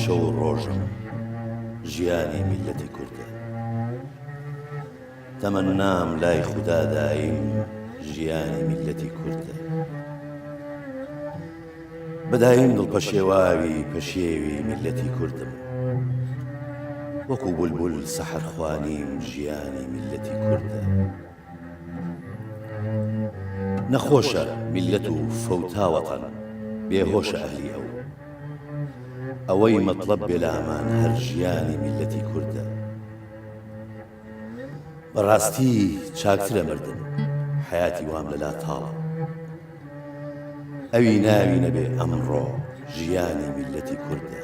شەو و ڕۆژم ژیانی میللەتی کوردە. تەمەننام لای خودا دایم ژیانی میللەتی کوردە. بە دایم دڵ پەشێواوی پەشێوی میللەتی کوردم. وەکوو بولبول سەحەر خوانیم ژیانی میللەتی کوردە. نەخۆشە میللەت و فەوتا وەتەن بێ هۆشە ئەهلی ئەو. ئەوەی مەتڵەب بێ لامان هەر ژیانی میللەتی کوردە. بەڕاستی چاکترە مردن حەیاتی وام لەلا تاڵە. ئەوی ناوی نەبێ ئەمڕۆ ژیانی میللەتی کوردە.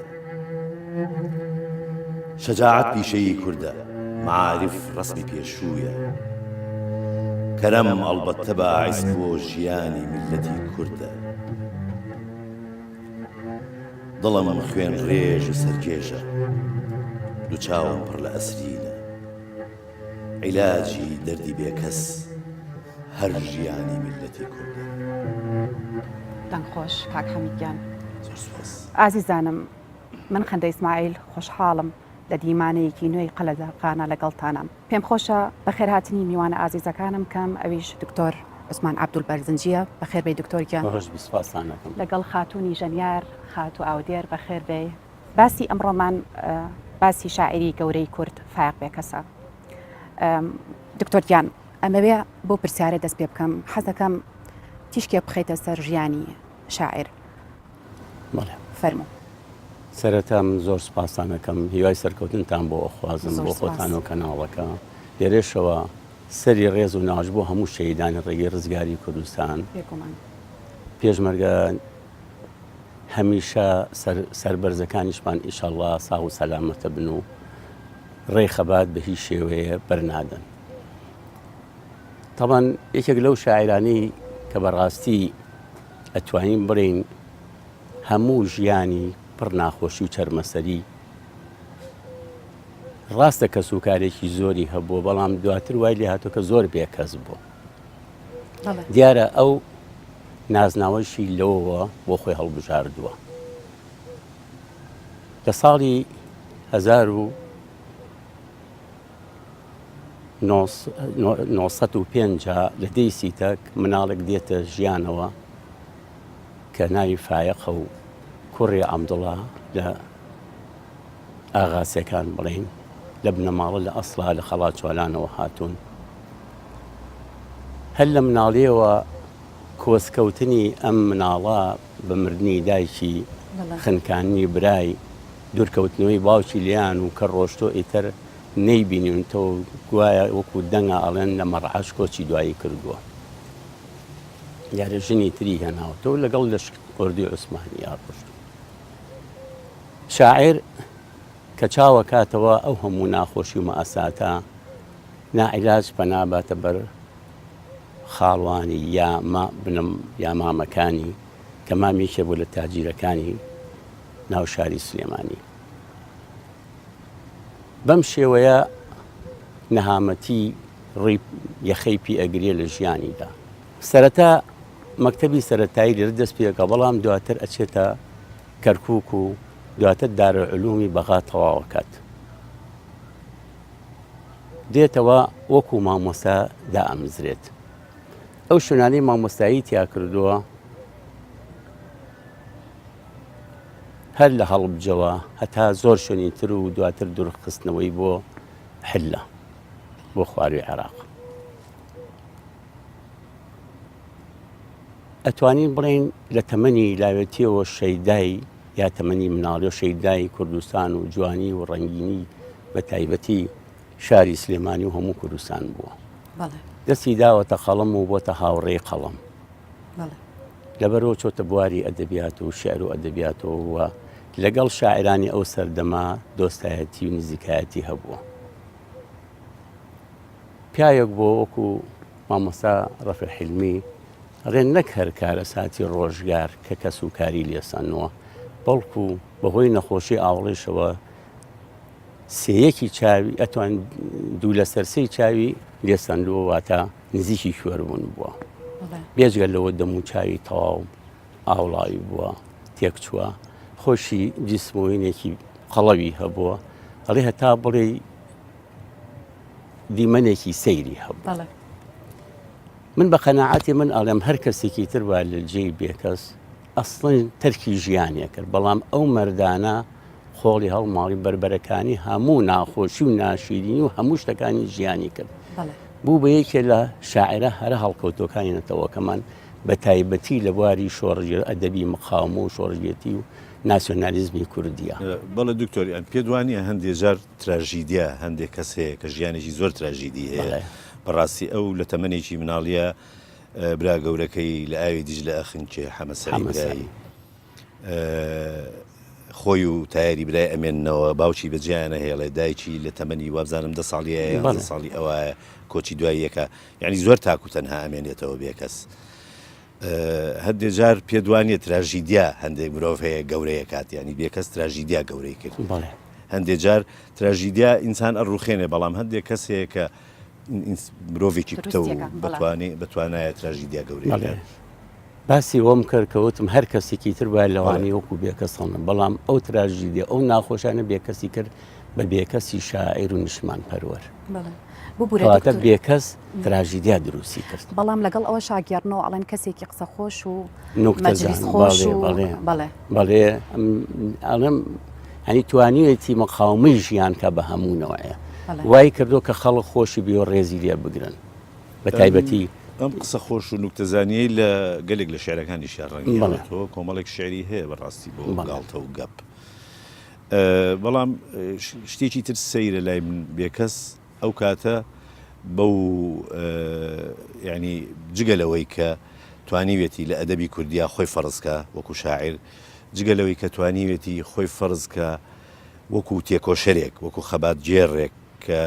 شەجاعەت پیشەیی کوردە، مەعاریف ڕەسمی پێشوویە. کەرەم ئەڵبەتە باعیس بۆ ژیانی میللەتی کوردە. دڵم خوێن ڕێژ و سەرگێژە، دووچاوم پڕ لە ئەسرینە. عیلاجی دەردی بێکەس هەر ژیانی میللەتی کوردە. دەنگ خۆش کاک حەمید گیان. زۆر سوپاس. ئازیزانم من خەندە ئیسماعیل خۆشحاڵم لە دیمانەیەکی نوێی قەلەدەرقانە لەگەڵتانام. پێم خۆشە بەخێرهاتنی میوانە ئازیزەکانم بکەم ئەویش دکتۆر عوسمان عەبدول بەرزنجیە. بەخێر بێی دکتۆر گیان. خۆش بی سوپاستان ئەکەم. لەگەڵ خاتوونی ژەنیار خاتوو ئاودێر بەخێر بێی. باسی ئەمڕۆمان باسی شاعیری گەورەی کورد فایەق بێکەسە. دکتۆر گیان ئەمەوێ بۆ پرسیارە دەست پێ بکەم حەزەکەم تیشکێک بخەیتە سەر ژیانی شاعیر. فەرموو. سەرەتا من زۆر سوپاستان ئەکەم هیوای سەرکەوتنتان بۆ ئەخوازم بۆ خۆتان و کەناڵەکە لێرەشەوە سەری ڕێز و ناوش بۆ هەموو شەهیدانی ڕێگەی ڕزگاری کوردستان پێشمەرگە هەمیشە سەربەرزەکانیشمان ئیشەڵا ساغ و سەلامەتە بن و ڕێی خەبات بە هیچ شێوەیە بەرنادەن. تەبەن یەکێک لەو شاعرانەی کە بەڕاستی ئەتوانین بڵێین هەموو ژیانی پڕ ناخۆشی و چەرمەسەری ڕاستە کەس و کارێکی زۆری هەبووە بەڵام دواتر وای لێ هاتووە کە زۆر بێکەس بووە دیارە ئەو نازناوەشی لەوەوە بۆ خۆی هەڵبژاردووە. لە ساڵی 1905 لە دێی سیتەک مناڵێک دێتە ژیانەوە کە ناوی فایەقە و کوڕی عەبدوڵا لە ئاغاسیەکان بڵێین لە بنەماڵە لە ئەسڵا لە خەڵاچوالانەوە هاتوون. هەر لە مناڵیەوە کۆسکەوتنی ئەم مناڵە بە مردنی دایکی، خنکاندنی برای، دوورکەوتنەوەی باوکی لێیان و کە ڕۆشتۆ ئیتر نەیبینیونتەوە گوایە وەکو دەنگە ئەڵێن لە مەڕعەش کۆچی دوایی کردووە. دیارە ژنی تری هێناوەتەوە لەگەڵ لەشک ئۆردوی عوسمانیا ڕۆشتوو. شاعیر کە چاوەکاتەوە ئەو هەموو ناخۆشی و مەئساتە ناعیلاج پەنا باتە بەر خاڵوانی یا ما بنم یا مامەکانی کە مام یەکێ بوو لە تاجیرەکانی ناو شاری سلێمانی. بەم شێوەیە نەهامەتی ڕی یەخەی پی ئەگرێ لە ژیانیدا. سەرەتا مەکتەبی سەرەتایی لێرە دەست پێکا بەڵام دواتر ئەچێتە کەرکووک و دواتر دارالعلومی بەغا تەواو ئەکات. دێتەوە وەکو مامۆستا دائەمزرێت. ئەو شوێنانەی مامۆستایی تیا کردووە هەر لە هەڵبجەوە هەتا زۆر شوێنی تر و دواتر دوورخستنەوەی بۆ حلە بۆ خواروی عێراق. ئەتوانین بڵێین لە تەمەنی لاوێتیەوە شەیدای یا تەمەنی مناڵیەوە شەیدای کوردستان و جوانی و ڕەنگینی بە تایبەتی شاری سلێمانی و هەموو کوردستان بووە. دەستی داوەتە قەڵەم و بۆتە هاوڕێی قەڵەم. لەبەرەوە چۆتە بواری ئەدەبیات و شعر و ئەدەبیاتەوە و لەگەڵ شاعرانی ئەو سەردەمە دۆستایەتی و نزیکایەتی هەبووە. پیاوێک بۆ وەکو مامۆستا ڕەفیق حیلمی ئەڵێ نەک هەر کارەساتی ڕۆژگار کە کەس و کاری لێسەنووە بەڵکو بەهۆی نەخۆشی ئاوڵیشەوە سێیەکی چاوی ئەتوان دوو لەسەر سێی چاوی لێسەندووە واتە نزیکی کوێربوون بووە بێجگە لەوە دەم و چاوی تەواو ئاوڵاوی بووە تێکچووە. خۆشی جیسمۆینێکی قەڵەوی هەبووە ئەڵێ هەتا بڵێ دیمەنێکی سەیری هەبوو. من بە قەناعەتی من ئەڵێم هەر کەسێکی تر با لە جێی بێکەس ئەسڵەن تەرکی ژیانێ کرد بەڵام ئەو مەردانە قۆڵی هەڵماڵی بەربەرەکانی هەموو ناخۆشی و ناشیرینی و هەموو شتەکانی ژیانی کرد بوو بە یەکێ لە شاعرە هەرە هەڵکەوتوەکانی نەتەوەکەمان بە تایبەتی لە بواری شۆڕژێر ئەدەبی مقاومە و شۆڕژێتی و ناسیۆنالیزمی کوردیە. بەڵێ دکتۆر یان پێت وانیە هەندێ جار تراژیدیا هەندێک کەس هەیە کە ژیانێکی زۆر تراژیدی هەیە بەڕاستی ئەو لە تەمەنێکی مناڵیە برا گەورەکەی لە ئاوی دیجلە ئەخنکێ حەمە سەعید برای خۆی و تایەری برای ئەمێننەوە باوکی بەجێیان ئەهێڵێ دایکی لە تەمەنی وابزانم دە ساڵیە یان ساڵی ئەوایە کۆچی دوای یەکە یعنی زۆر تاک و تەنها ئەمێنێتەوە بێکەس هەندێ جار پێت وانیە تراژیدیا هەندێک مرۆڤ هەیە گەورەیە کات ینی بێکەس تراژیدیا گەورەی کرد هەندێک جار تراژیدیا ئینسان ئەڕوخێنێ بەڵام هەندێک کەس هەیە کە مرۆڤێکی پتە و بەتوانێ بەتوانایە تراژیدیا گەورەی باسی وەم کرد کە وتم هەر کەسێکی تر وایە لەوانەیە وەکو بێکەس هەڵنە بەڵام ئەو تراژیدیا ئەو ناخۆشانە بێکەسی کرد بە بێکەسی شاعیر و نیشتمان پەروەر. ببورە کەواتە بێکەس تراژیدیا دروستی کرد. بەڵام لەگەڵ ئەوەشا گێڕنەوە ئەڵێن کەسێکی قسە خۆش و مەجلیس خۆش و بەڵێ بەڵێ ئەڵێم هەنی توانیوێتی مقاومەی ژیان کە بە هەموو نەوەیە وای کردو کە خەڵک خۆشی بێ و ڕێزی لێ بگرن بە تایبەتی ئەم قسە خۆش و نوکتەزانیەی لە گەلێک لە شعرەکانیشیا ڕەنگی هەڵاتەوە کۆمەڵێک شعری هەیە بەڕاستی بۆ گاڵتە و گەپ بەڵام شتێکی تر سەیرە لای من بێکەس ئەو کاتە بەو یعنی جگە لەوەی کە توانیوێتی لە ئەدەبی کوردیا خۆی فەرزکە وەکو شاعیر جگە لەوەی کە توانیوێتی خۆی فەرزکە وەکو تێکۆشەرێک وەکو خەباتگێڕێک کە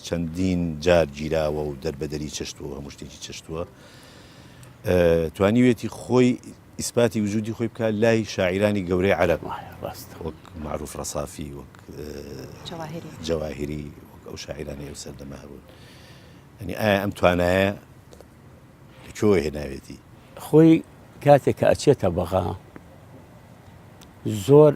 چەندین جار گیراوە و دەربەدەری چەشتووە هەموو شتێکی چەشتووە توانیوێتی خۆی ئیسپاتی وجودی خۆی بکات لای شاعیرانی گەورەی عەرەب ڕاستە وەک مەعروف ڕەسافی وەک جەواهیری وەک ئەو شاعیرانەی ئەو سەردەمە هەبوون یعنی ئایا ئەم توانایە لە کوێوە هێناوێتی؟ خۆی کاتێک کە ئەچێتە بەغا زۆر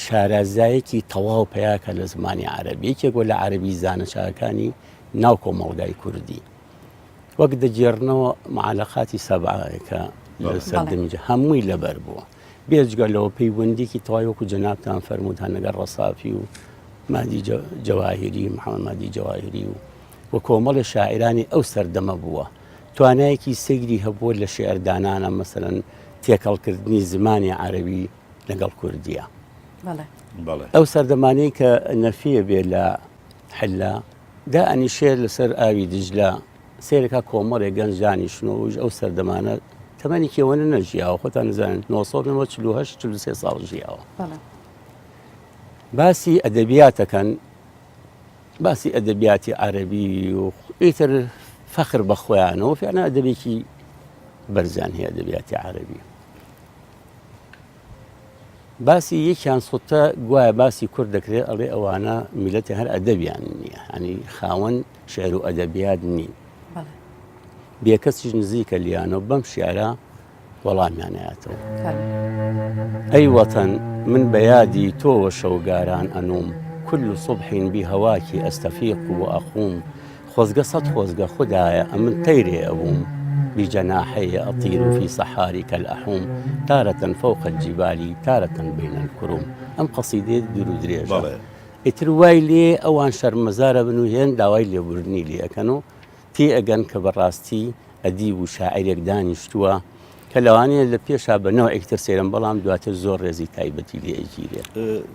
شارەزایەکی تەواو پیاکە لە زمانی عەرەبی یەکێک لە عەرەبی زانە چاکانی ناو کۆمەڵگای کوردی وەک دەگێڕنەوە معلقاتی سەبعە کە لە سەردەمی هەمووی لەبەر بووە بێجگە لەوە پەیوەندیکی تەواوی وەکو جەنابتان فەرمووتان لەگەڵ ڕەسافی و مادی جەواهیری محەممەد مادی جەواهیری و و کۆمەڵی شاعرانی ئەو سەردەمە بووە توانایەکی سەیری هەبووە لە شعردانانە مەسەلەن تێکەڵکردنی زمانی عەرەبی لەگەڵ کوردیە ئەو سەردەمانەی کە نەفیە بێ لە حلە دائەنیشێ لەسەر ئاوی دجلە سەیرەکا کۆمەڵێک گەنج دانیشتن و ئەویش ئەو سەردەمانە تەمەنێکی ئەوەنە نەژیاوە خۆتان نزانن 948 43 ساڵ ژیاوە باسی ئەدەبیاتەکەن باسی ئەدەبیاتی عەربی و ئیتر فەخر بە خۆیانەوە فیانە ئەدەبێکی بەرزیان هەیە ئەدەبیاتی عەربی باسی یەکیان سوتە گوایە باسی کورد دەکرێت ئەڵێ ئەوانە میلەتی هەر ئەدەبیان نییە هەنی خاوەن شعر و ئەدەبیات نین بێکەسیش نزیکە لیانەوە بەم شعرە وەڵامیانایەتەوە ئەی وەتەن من بە یادی تۆوە شەوگاران ئەنوم كل صبح بهواك أستفيق وأقوم خۆزگە سەت خۆزگە خودایە ئەمن تەیرێ ئەبووم بجناحي أطير في صحاري كالأحوم تارة فوق الجبال تارة بين الكروم ئەم قەسیدەیە دوور و درێژە ئیتر وای لێ ئەوان شەرمەزارە بن و هێن داوای لێبوردنی لێ ئەکەن و تێ ئەگەن کە بەڕاستی ئەدیب و شاعیرێک دانیشتووە کە لەوانەیە لە پێشا بە نەوعێکی تر سەیرم بەڵام دواتر زۆر ڕێزی تایبەتی لێ ئەگیرێ.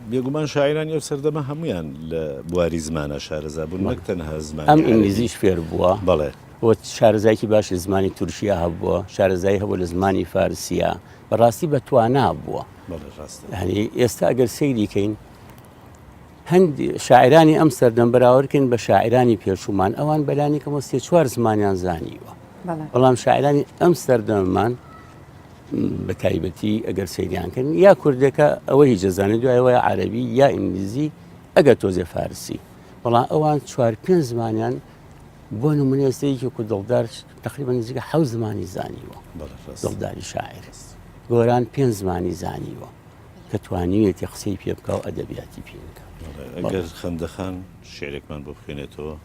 بێگومان شاعیرانی ئەو سەردەمە هەموویان لە بواری زمانا شارەزا بوون نەک تەنها زمانی ئەم عەرەبی. ئینگلیزیش فێر بووە. بەڵێ. و شارەزایەکی باش لە زمانی تورکیا هەبووە، شارەزایی هەبووە لە زمانی فارسیا، بەڕاستی بە توانا بووە. بەڵێ ڕاستە. یانی ئێستا ئەگەر سەیری کەین هەندی شاعیرانی ئەم سەردەم بەراورد کەین بە شاعیرانی پێشوومان ئەوان بەلانی کەمەوە سێ چوار زمانیان زانیوە بەڵام شاعیرانی ئەم سەردەممان بە تایبەتی ئەگەر سەیریان کەن یا کوردەکە ئەوە هیچ دەزانێت دوایەوە عەرەبی یا ئینگلیزی ئەگەر تۆزێ فارسی بەڵام ئەوان چوار پێنج زمانیان بۆ نمونە ئێستا یەکێک و دڵدار تقریبا نزیکە حەوت زمانی زانیوە دڵداری شاعیر گۆران پێنج زمانی زانیوە. کە توانیویەتی قسەی پێ بکا و ئەدەبیاتی پێ بکا. ئەگەر خەندەخان شیعرێکمان بۆ بخوێنێتەوە.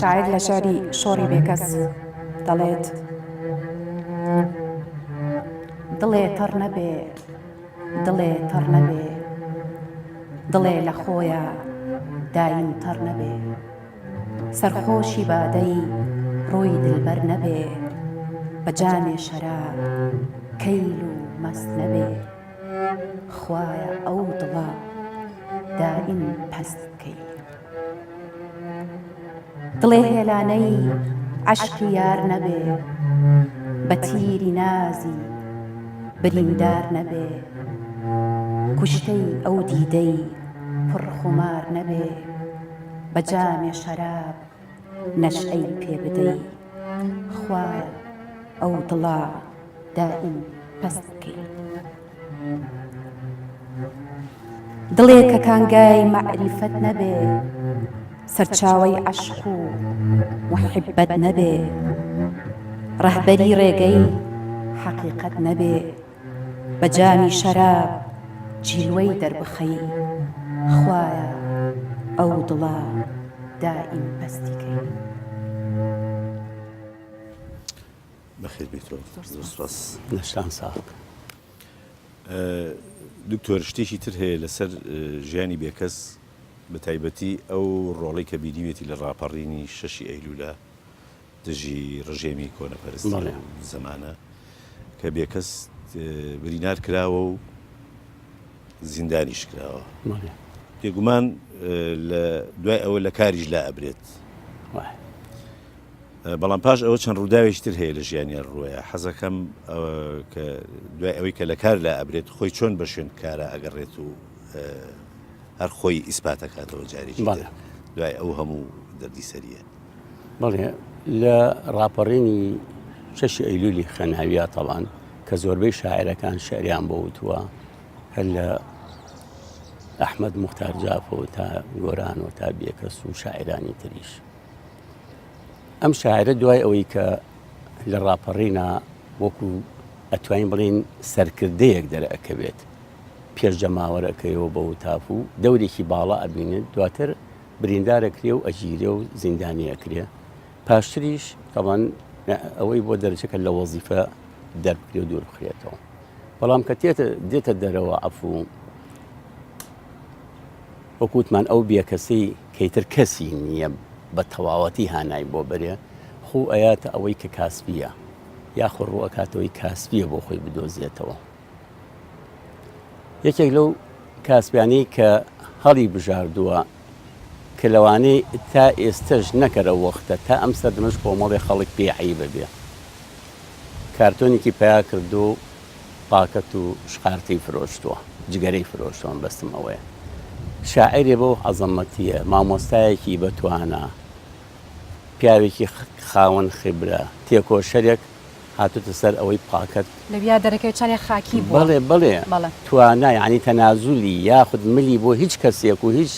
شاعیر لە شعری شۆڕی بێکەس دەڵێت، دڵێ تەڕ نەبێ، دڵێ تەڕ نەبێ، دڵێ لە خۆیا دایم تەڕ نەبێ. سەرخۆشی بادەی ڕووی دلبەر نەبێ بە جامێ شەراب کەیل و مەست نەبێ خوایە ئەو دڵە دایم پەست بکەی. دڵێ هێلانەی عەشقی یار نەبێ بە تیری نازی بریندار نەبێ کوشتەی ئەو دیدەی پڕ خومار نەبێ. بە جامێ شەراب نەشئەی پێ بدەی خوایە ئەو دڵە دائیم پەست بکەی. دڵێ کە کانگای مەعریفەت نەبێ سەرچاوەی عەشق و موحیبەت نەبێ ڕەهبەری ڕێگەی حەقیقەت نەبێ بە جامی شەراب جیلوەی دەربخەی خوایە ئەو دڵە دائیم پەستی کەی. بەخێر بێیتەوە زۆر سوپاس. لەشتان ساغ. دکتۆر شتێکی تر هەیە لەسەر ژیانی بێکەس بە تایبەتی ئەو ڕۆڵەی کە بینیوێتی لە ڕاپەڕینی شەشی ئەیلولە دژی ڕژێمی کۆنەپەرستی ئەو زەمانە کە بێکەس برینار کراوە و زیندانیش کراوە. بێگومان لە دوای ئەوە لە کاریش لا ئەبرێت. بەڵام پاش ئەوە چەند ڕووداوێکی تر هەیە لە ژیانیان ڕووەیە حەزەکەم کە دوای ئەوەی کە لە کار لا ئەبرێت خۆی چۆن بە شوێن کارە ئەگەڕێت و هەر خۆی ئیسپاتەکاتەوە جارێکی دوای ئەو هەموو دەردی سەریە. بەڵێ لە ڕاپەڕینی شەشی ئەیلولی خوێناویە تەڵان کە زۆربەی شاعرەکان شعریان بۆ وتووە هەر لە ئەحمەد موختار جافەوە تا گۆران و تا بێکەس و شاعرانی تریش ئەم شاعرە دوای ئەوەی کە لە ڕاپەڕینە وەکو ئەتوانین بڵین سەرکردەیەک دەرەکەوێت پێش جەماوەرەکەیەوە بە وتاف و دەورێکی باڵا ئەبینێت دواتر بریندار ئەکرێ و ئەگیرێ و زیندانی ئەکرێ پاشتریش تەبعەن ئەوەی بۆ دەرچێ کە لە وەزیفە دەربکرێ و دوور بخرێتەوە بەڵام کە تێتە دێتە دەرەوە عەفوو وەکوتمان ئەو بێکەسی کەیتر کەسی نییە بە تەواوەتی هانای بۆ بەرێ خوو ئەیاتە ئەوەی کە کاسبیە یاخۆ ڕووەکاتەوەی کاسبیە بۆ خۆی بدۆزێتەوە یەکێک لەو کاسبیانەی کە هەڵی بژاردووە کە لەوانەی تا ئێستەش نەکەرە وەختە تا ئەم سەردەمەش کۆمەڵی خەڵک پێی عەیبە بێ کارتۆنێکی پیا کردو و پاکەت و شقارتەی فرۆشتووە جگەرەی فرۆشتووە مەبەستم ئەوەیە شاعیرێ بەو عەزەمەتیە مامۆستایەکی بەتوانا پیاوێکی خاوەن خیبرە تێکۆشەرێک هاتوتە سەر ئەوەی پاکەت. لەویا دەرەکەوێت چەنێ خاکی بووە. بەڵێ بەڵێ توانا یانی تەنازولی یاخود ملی بۆ هیچ کەسێک و هیچ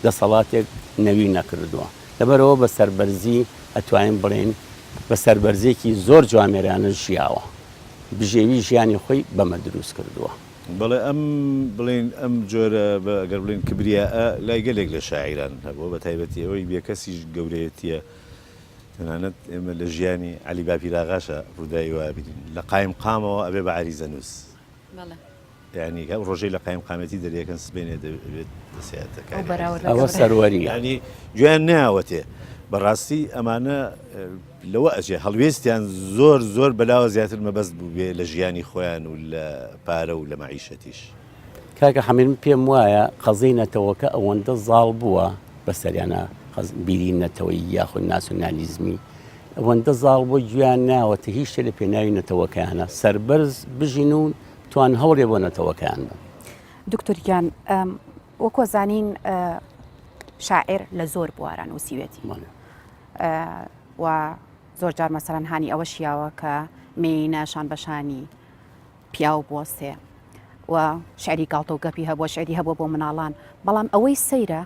دەسەڵاتێک نەوی نەکردووە لەبەرئەوە بە سەربەرزی ئەتوانین بڵێین بە سەربەرزیەکی زۆر جوامێرانە ژیاوە بژێوی ژیانی خۆی بەمە دروست کردووە. بەڵێ ئەم بڵێین ئەم جۆرە بە گەر بڵێین کبریائە لای گەلێک لە شاعیران هەبووە بە تایبەتی ئەوەی بێکەسیش گەورەیەتیە تەنانەت ئێمە لە ژیانی عەلی باپیراغاشا ڕووداوی وا ئەبینین لە قایمقامەوە ئەبێ بە عەریزەنووس یانی ئەو ڕۆژەی لە قایمقامێتی دەریەکەن سبەینێ دەبێت دەسیاتە کاری عەریزە. ئەوە سەروەریە. یانی گوێیان نەیاوەتێ بەڕاستی ئەمانە لەوە ئەچێ هەڵوێستیان زۆر زۆر بەلاوە زیاتر مەبەست بووبێ لە ژیانی خۆیان و لە پارە و لە مەعیشەتیش. کاکە حەمید من پێم وایە قەزیەی نەتەوەکە ئەوەندە زاڵ بووە بەسەریانا بیری نەتەوەیی یاخود ناسیۆنالیزمی ئەوەندە زاڵ بووە گوێیان ناوەتە هیچ شتێ لە پێناوی نەتەوەکەیانە سەربەرز بژین و توان هەوڵێ بۆ نەتەوەکەیان بن. دکتۆر گیان وەکۆ زانین شاعیر لە زۆر بوارە نووسیوێتی و زۆر جار مەسەلەن هانی ئەوەش یاوە کە مێینە شان بەشانی پیاو بوەستێ و شعری گاڵتە و گەپی هەبووە، شعری هەبووە بۆ مناڵان، بەڵام ئەوەی سەیرە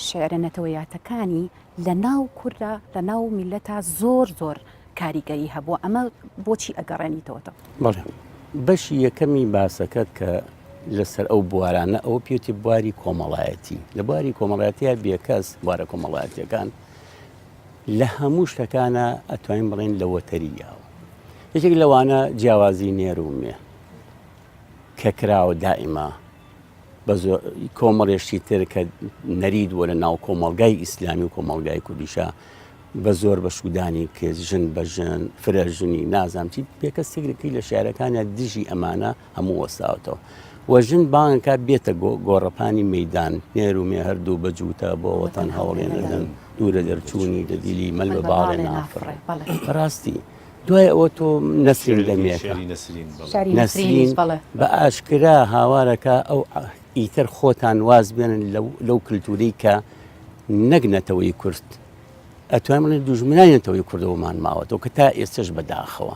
شعرە نەتەوەیاتەکانی لە ناو کووردا لە ناو میللەتا زۆر زۆر. کاریگەری هەبووە ئەمە بۆچی ئەگەڕێنیتەوە تۆ؟ بەڵێ بەشی یەکەمی باسەکەت کە لەسەر ئەو بوارانە ئەوە پێوتی بواری کۆمەڵایەتی لە بواری کۆمەڵایەتیە بێکەس بوارە کۆمەڵایەتیەکان لە هەموو شتەکانە ئەتوانین بڵێن لە وەتەری یاوە یەکێک لەوانە جیاوازی نێر و مێ کە کراوە دائیما بە کۆمەڵێ شتی تر کە نەریت بووە لە ناو کۆمەڵگای ئیسلامی و کۆمەڵگای کوردیشا بە زۆر بە شودانی کچ ژن بە ژن فرە ژنی نازانم چی پێکە سگرەکەی لە شارەکانە دژی ئەمانە هەموو وەستاوەتەوە و ژن بانگەکە بێتە گۆڕەپانی مەدان نێر و مێ هەردوو بە جووتە بۆ وەتەن هەوڵێ نەدەن دوورە دەرچوونی لە دیلی مەل بە باڵێ نافڕێ بەڕاستی دوای ئەوە تۆ نەسرین دەمێکە نەسرین بە ئاشکرا هاوارەکە ئەو ئیتر خۆتان واز بێنن لەو کللتوری کە نەک نەتەوەی کورد ئەتوانم بڵێن دوژمنانی نەتەوەی کوردەوەمان ماوەتەوە کە تا ئێستش بەداخەوە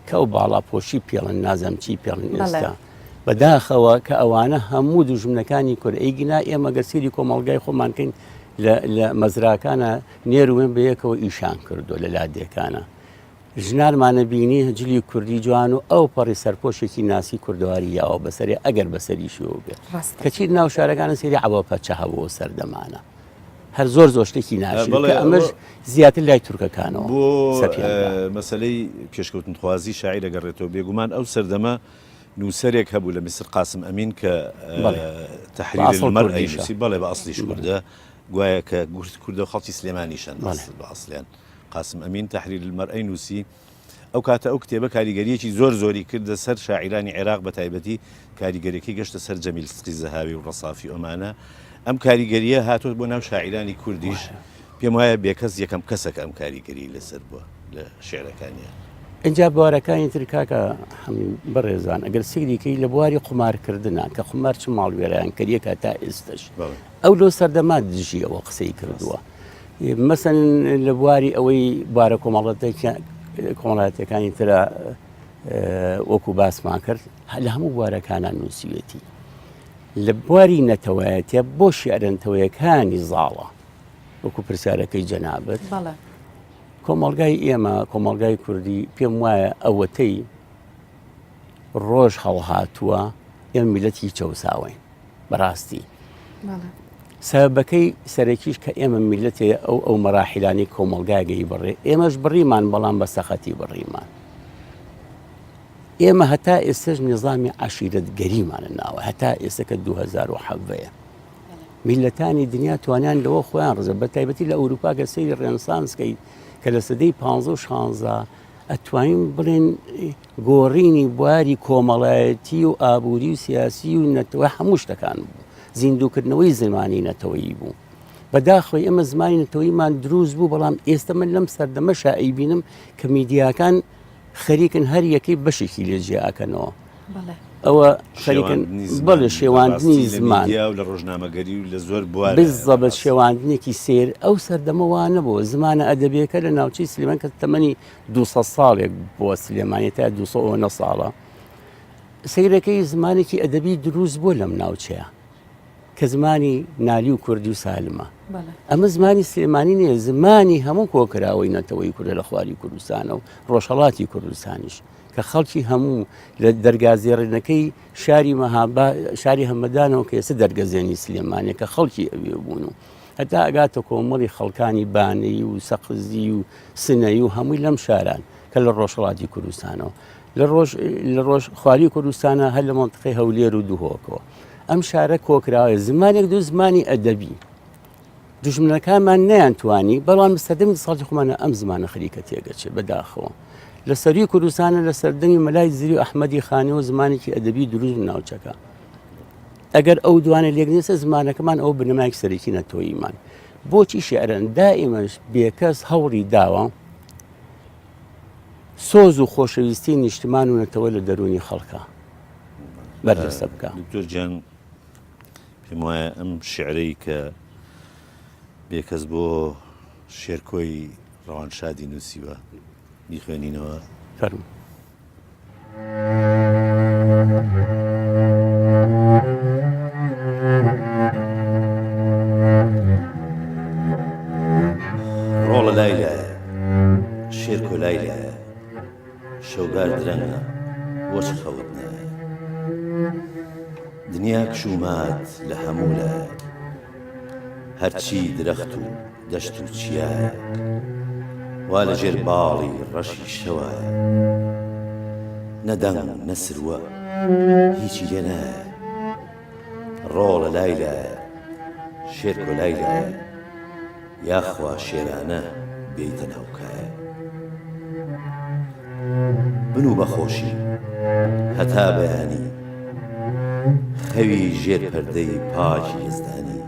کە ئەو باڵاپۆشی پێڵن نازم چی پێڵن ئێستا بەداخەوە کە ئەوانە هەموو دوژمنەکانی کورد ئەیگینا ئێمە گەر سەیری کۆمەڵگای خۆمان کەین لە مەزراکانە نێروێن بەیەکەوە ئیشان کردو لە لادێکانە ژنانمانە بینی جلی کوردی جوان و ئەو پەڕی سەرپۆشێکی ناسی کوردەواری یاوە بەسەرێ ئەگەر بەسەریشیەوە بێت کەچی ناو شارەکانە سێری عەبە پەچە هەبوو سەردەمانە هەر زۆر زۆر شتێکی ناشرین کە ئەمەش زیاتر لای تورکەکانەوە بۆ مەسەلەی پێشکەوتنخوازی شاعیر ئەگەڕێتەوە بێگومان ئەو سەردەمە نووسەرێک هەبوو لە میسر قاسم ئەمین کە تحریر المرأة نووسی بەڵێ بە ئەسڵیش کوردە گوایە کە گورد کوردە و خەڵکی سلێمانیشن بە ئەسڵیان قاسم ئەمین تحریر المرأة نووسی ئەو کاتە ئەو کتێبە کاریگەرییەکی زۆر زۆری کردە سەر شاعیرانی عێراق بە تایبەتی کاریگەریەکەی گەشتە سەر جەمیل سدقی زەهاوی و ڕەسافی و ئەمانە ئەم کاریگەرییە هاتۆت بۆ ناو شاعیرانی کوردیش پێم وایە بێکەس یەکەم کەسە کە ئەم کاریگەریی لەسەر بووە لە شیعرەکانیا. ئینجا بوارەکانی تر کاکە حەمید بەڕێزان ئەگەر سەیری کەی لە بواری قومارکردنا کە قومار چ ماڵوێرانکەریەکە تا ئێستەش ئەو لەو سەردەما دژی ئەوە قسەی کردووە. مەسەن لە بواری ئەوەی بارە کۆمەڵایەتەکانی ترە وەکو باسمان کرد لە هەموو بوارەکانە نووسیوێتی لە بواری نەتەوایەتە بۆ شعرنتەوەیەکانی زاڵە وەکو پرسیارەکەی جەنابەت کۆمەلگای ئێمە کۆمەلگای کوردی پێم وایە ئەوەتەی ڕۆژ هەڵهاتووە ئێمە میلەتی چەوساوەین بەڕاستی سەبەکەی سەرەکیش کە ئێمە میلەتێ ئەو ئەو مەراحیلانی کۆمەڵگاگەی بڕێ ئێمەش بڕیمان بەڵام بە سەخەتی بڕیمان ئێمە هەتا ئێستش نظامی عشیرەت گەریمانە ناوە هەتا ئێستا کە 2017 میلەتانی دنیا توانیان لەوە خۆیان ڕزە بە تایبەتی لە ئەوروپا کە سەیری ڕێنسانسکەی کە لە سەدەی پ و 16 ئەتوانین بڵێن گۆڕینی بواری کۆمەڵایەتی و ئابووری و سیاسی و نەتەوە هەموو شتەکان بوو زیندووکردنەوەی زمانی نەتەوەیی بوو بەداخەوەی ئێمە زمانی نەتەوەیمان دروست بوو بەڵام ئێستا من لەم سەردەمەشا ئەیبینم کە میدیاکان خەریکن هەر یەکەی بەشێکی لێ جیاکەنەوە ئەوە خەریکن بەڵێ شێواندنی زمان و لە ڕۆژنامەگەری و لە زۆر بوار بزەبت شێواندنێکی سێر ئەو سەردەمە وا نەبوو زمانە ئەدەبیەکە لە ناوچەی سلێمان کە تەمەنی 200 ساڵێک بووە سلێمانی تا 200 ساڵە سەیرەکەی زمانێکی ئەدەبی دروست بووە لەم ناوچەیە کە زمانی نالی و کوردی و سالمە ئەمە زمانی سلێمانی نییە زمانی هەموو کۆکراوەی نەتەوەی کوردە لە خواری کوردستانە و ڕۆژهڵاتی کوردستانیش کە خەڵکی هەموو لە دەرگا زێڕینەکەی شاری مەهابا شاری هەمەدانەوە کە ئێستا دەرگەزێنی سلێمانە کە خەڵکی ئەوێ بوون و هەتا ئەگاتە کۆمەڵی خەڵکانی بانەی و سەقزی و سنەی و هەمووی لەم شاران کە لە ڕۆژهڵاتی کوردستانەوە لە ڕۆژ لە ڕۆژ خواری کوردستانە هەر لە مەنتقەی هەولێر و دهۆکەوە ئەم شارە کۆکراوە زمانێک دوو زمانی ئەدەبی دوژمنەکانمان نەیانتوانی بەڵام سەردەمی ساڵی خۆمانە ئەم زمانە خەریکە تێگەچێت بەداخەوە لە سەروی کوردستانە لە سەردەمی مەلای زری و ئەحمەدی خانی و زمانێکی ئەدەبی دروست ناوچەکە ئەگەر ئەو دوانە لێک نێسە زمانەکەمان ئەو بنەمایەک سەرەکی نەتەوەییمان بۆچی شعرن دائیمەش بێکەس هەوڵی داوە سۆز و خۆشەویستی نیشتمان و نەتەوە لە دەروونی خەڵکە بەرجەستە بکە. دکتۆر گیان پێم وایە ئەم شعرەی کە بێکەس بۆ شێرکۆی ڕەوانشادی نووسیوە بیخوێنینەوە. فەرموو. ڕۆڵە لای لایە. شێرکۆ لای لایە شەوگار درەنگە بۆچ خەوت نایە دنیا کش و مات لە هەموو لایە هەرچی درەخت و دەشت و چیایە وا لە ژێر باڵی ڕەشی شەوایە نە دەنگ نە سروە هیچی لێ نایە ڕۆڵە لای لایە شێرکۆ لای لایە یاخوا شێرانە بێیتە ناو کایە بنوو بە خۆشی هەتا بەیانی خەوی ژێر پەردەی پاکی یەزدانی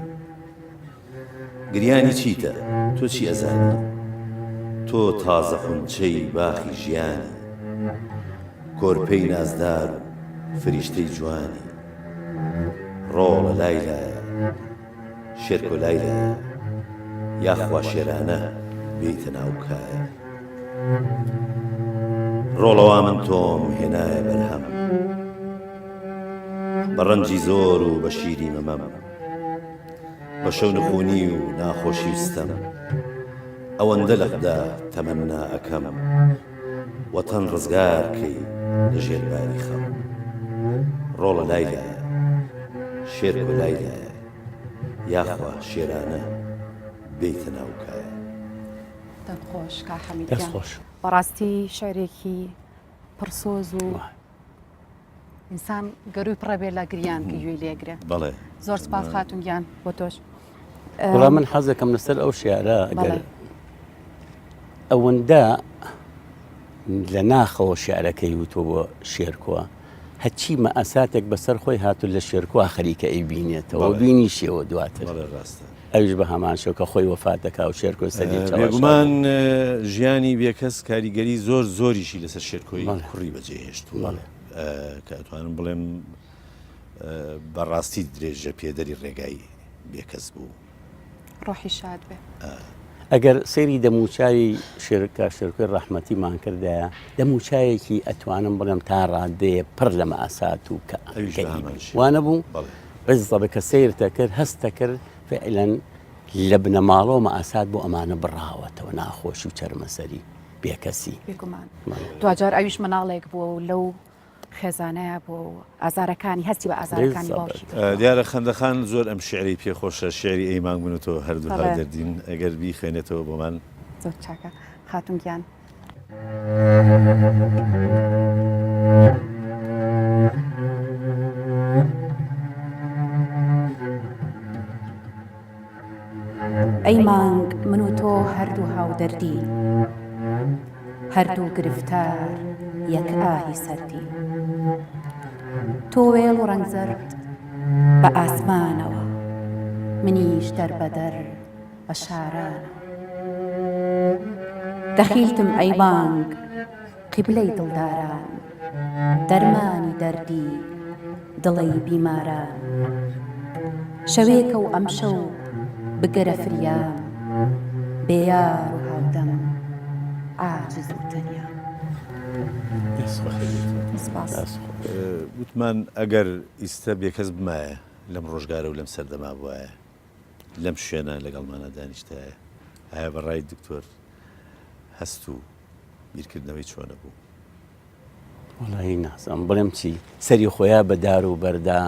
گریانی چیتە تۆ چی ئەزانی تۆ تازە خونچەی باخی ژیانی کۆرپەی نازدار و فریشتەی جوانی ڕۆڵە لای لایە شێرکۆ لای لایە یاخوا شێرانە بێیتە ناو کایە ڕۆڵە وا من تۆم هێنایە بەرهەم بە ڕەنجی زۆر و بە شیری مەمەم بە شەونخونی و ناخۆشی و ستەم ئەوەندە لە خودا تەمەننا ئەکەم وەتەن ڕزگار کەی لە ژێر باری خەم ڕۆڵە لای لایە شێرکۆ لای لایە یاخوا شێرانە بێیتە ناو کایە. دەم خۆش کاک حەمید دەست گیان. خۆش. بەڕاستی شعرێکی پڕ سۆز و ئینسان گەرووی پڕە بێ لە گریان کە گوێی لێگرێ. بەڵێ. زۆر سپاس خاتوون گیان بۆ تۆش. وەڵا من حەزەکەم لەسەر ئەو شیعرە ئەگەر ئەوەندە لە ناخەوە شیعرەکەی وتووە بۆ شێرکۆ هەرچی مەئەساتێک بەسەر خۆی هاتوو لە شێرکۆ خەریکە ئەیبینێتەوە بینیشیەوە دواتر ڕاستە ئەویش بە هەمان شێوە کە خۆی وەفات دەکا و شێرکۆ سەری بێگومان ژیانی بێکەس کاریگەری زۆر زۆریشی لەسەر شێرکۆی کوڕی بەجێهێشتووە کە ئەتوانم بڵێم بەڕاستی درێژە پێدەری ڕێگای بێکەس بوو. ڕۆحی شاد بێ. ئەگەر سەیری دەموچاوی شێرکا شێرکۆی ڕەحمەتیمان کردایە دەموچاوێکی ئەتوانم بڵێم تا ڕادەیە پڕ لە مەئاسات و کە ئەویش بە هەمان شێوە. وانە بوو بەڵێ. بزەبت کە سەیرتە کرد هەستە کرد فعلا لە بنەماڵەوە مەئاسات بۆ ئەمانە بڕاوەتەوە ناخۆشی و چەرمەسەری بێکەسی. بێگومان دواجار ئەویش مناڵێک بووە و لەو خێزانەیا بووە و ئازارەکانی هەستی بە ئازارەکانی باوکی کردووە. دیارە خەندەخان زۆر ئەم شیعرەی پێ خۆشە، شیعری ئەی مانگ من و تۆ هەردوو بەڵێ. هاودەردین، ئەگەر بیخوێنێتەوە بۆمان. زۆر چاکە خاتوون گیان. ئەی مانگ من و تۆ هەردوو هاودەردین. هەردوو گرفتار یەک ئاهی سەردین. تۆ وێڵ و ڕەنگ زەرد بە ئاسمانەوە، منیش دەربەدەر بە شارانەوە. دەخیلتم ئەی مانگ قیبلەی دڵداران، دەرمانی دەردی دڵی بیماران. شەوێکە و ئەمشەو بگەرە فریام، بێ یار و هاودەم عاجز و تەنیام. سپاس. وتمان ئەگەر ئیستە بێکەس بمایە لەم ڕۆژگارە و لەم سەردەما بوایە لەم شوێنە لەگەڵمانا دانیشتایە ئایا بە ڕای دکتۆر هەست و بیرکردنەوەی چۆنە بوو؟ وەڵایی نازانم بڵێم چی سەری خۆیا بە دار و بەردا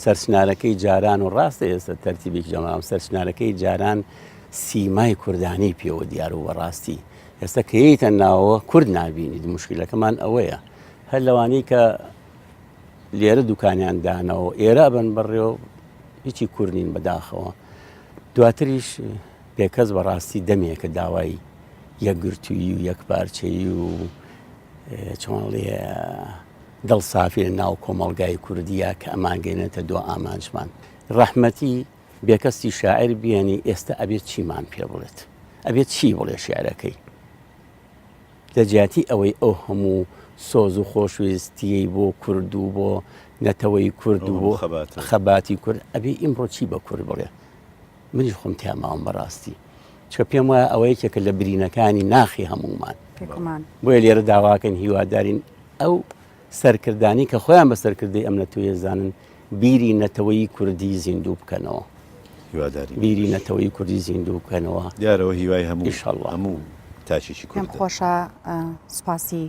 سەرچنارەکەی جاران و ڕاستە ئێستا تەرتیبێکی جەماوم سەرچنارەکەی جاران سیمای کوردانی پێوە دیار و بەڕاستی ئێستا کە یەیتە ناوەوە کورد نابینیت مشکلەکەمان ئەوەیە هەر لەوانەی کە لێرە دوکانیان دانەوە ئێرە بن بەڕێوە هیچی کورد نین بەداخەوە دواتریش بێکەس بەڕاستی دەمێکە داوای یەکگرتوویی و یەکپارچەیی و چۆن ڵێ دڵ سافی لە ناو کۆمەڵگای کوردیە کە ئەمانگەێنێتە دو ئامانجمان ڕەحمەتی بێکەسی شاعر بیێنی ئێستا ئەبێت چیمان پێ بڵێت ئەبێت چی بڵێ شعرەکەی لە جیاتی ئەوەی ئەو هەموو سۆز و خۆشویستیەی بۆ کورد و بۆ نەتەوەی کورد و بۆ خەباتی کورد ئەبێ ئیمڕۆ چی بە کورد بڵێ منیش خۆم تیا ماوم بەڕاستی چکە پێم وایە ئەوە یەکێکە لە برینەکانی ناخی هەموومان بۆیە لێرە داواکەین هیوادارین ئەو سەرکردانی کە خۆیان بە سەرکردەی ئەم نەتەوەیە زانن بیری نەتەوەی کوردی زیندوو بکەنەوە هیواداری بیری نەتەوەی کوردی زیندوو بکەنەوە دیارەوە هیوای هەموو هەموو. تاکێکی پێم کوردە. خۆشە سوپاسی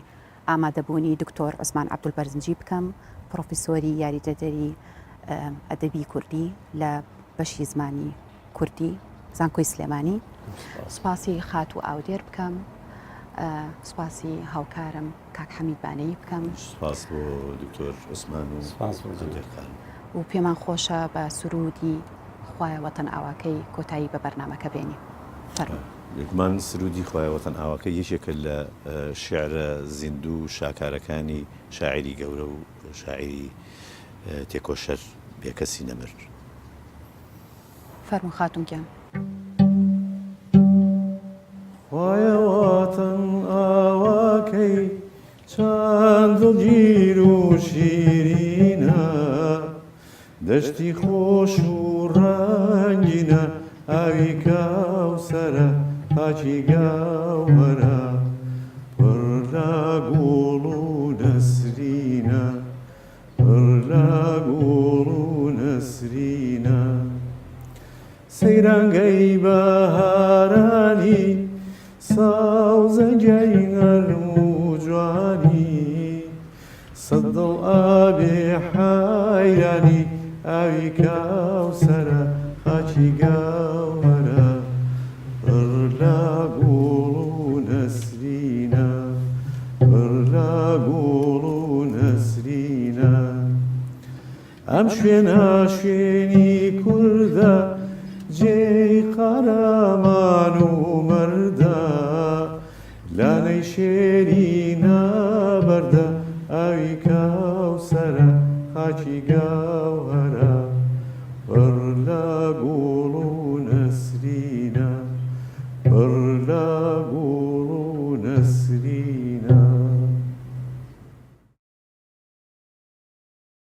ئامادەبوونی دکتۆر عوسمان عەبدول بەرزنجی بکەم، پڕۆفیسۆری یاریدەدەری ئەدەبی کوردی لە بەشی زمانی کوردی زانکۆی سلێمانی. سوپاسی خاتوو ئاودێر بکەم، سوپاسی هاوکارم کاک حەمید بانەیی بکەم. سوپاس بۆ دکتۆر عوسمان و ئاودێر خانم. و پێمان خۆشە بە سروودی خوایە وەتەن ئاواکەی کۆتایی بە بەرنامەکە بێنین. فەرموو. بێگومان سروودی خوایە وەتەن ئاواکەی یەکێکە لە شیعرە زیندوو و شاکارەکانی شاعیری گەورە و شاعیری تێکۆشەر بێکەسی نەمر. فەرموو خاتوون گیان. خوایە وەتەن ئاواکەی چەند دڵگیر و شیرینە دەشتی خۆش و ڕەنگینە ئاوی کەوسەرە خاکی گەوهەرە پڕ لە گوڵ و نەسرینە پڕ لە گوڵ و نەسرینە سەیرانگەی بەهارانی سەوزەگیای نەرم و جوانی سەد دڵ ئەبێ حەیرانی ئاوی کەوسەرە خاکی گەوهەرە پڕ لە گوڵ و نەسرینە پڕ لە گوڵ و نەسرینە. ئەم شوێنە شوێنی کوردە جێی قارەمان و مەردە لانەی شێری نابەردە ئاوی کەوسەرە خاکی گەوهەرە پڕ لە گوڵ و نەسرینە پڕ لە گوڵ و نەسرینە.